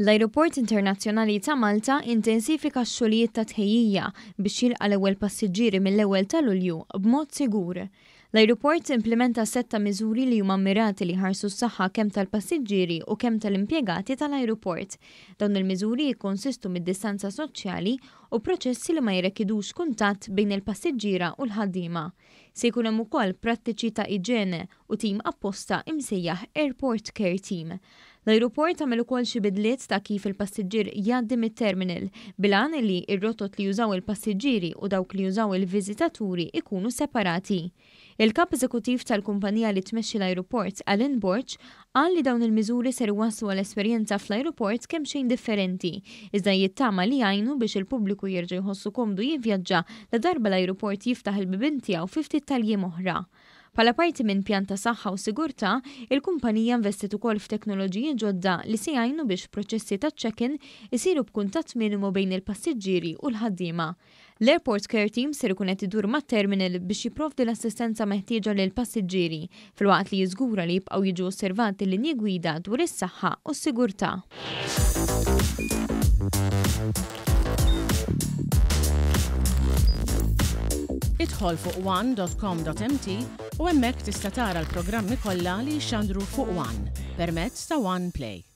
L-Ajruport Internazzjonali ta' Malta intensifika x-xogħlijiet ta' tħejjija biex jilqa' l-ewwel passiġġieri mill-ewwel ta' Lulju b'mod sigur. L-ajruport implimenta sett ta' miżuri li huma mmirati li jħarsu s-saħħa kemm tal-passiġġieri u kemm tal-impjegati tal-ajruport. Dawn il-miżuri jikkonsistu mid-distanza soċjali u proċessi li ma jirrekidux kuntatt bejn il-passiġġiera u l-ħaddiema. Se jkun hemm ukoll prattiċi ta' iġene u tim apposta imsejjaħ Airport Care Team. L-ajruport għamel ukoll xi bidliet ta' kif il-passiġġier jgħaddi mit-terminal, bil-għan li r-rotot li jużaw il-passiġġieri u dawk li jużaw il-viżitaturi jkunu separati. Il-Kap Eżekuttiv tal-kumpanija li tmexxi l-ajruport, Alan Borg, qal li dawn il-miżuri ser iwasslu għal esperjenza fl-ajruport kemxejn differenti, iżda jittama li jgħinu biex il-pubbliku jerġa' jħossu komdu jivvjaġġa ladarba l-ajruport jiftaħ il-bibien tiegħu fi ftit tal-jiem oħra. Bħala parti minn pjan ta' saħħa u sigurtà, il-kumpanija investiet ukoll f'teknoloġiji ġodda li se jgħinu biex proċessi ta' check-in isiru b'kuntatt minimu bejn il-passiġġieri u l-ħaddiema. L-Airport Care Team ser ikun qed idur mat-terminal biex jipprovdi l-assistenza meħtieġa lill-passiġġieri, filwaqt li jiżgura li jibqgħu jiġu osservati l-linji gwida dwar is-saħħa u s-sigurtà. Idħol fuq one.com.mt u hemmhekk tista' tara l-programmi kollha li jixxandru fuq One permezz ta' One Play.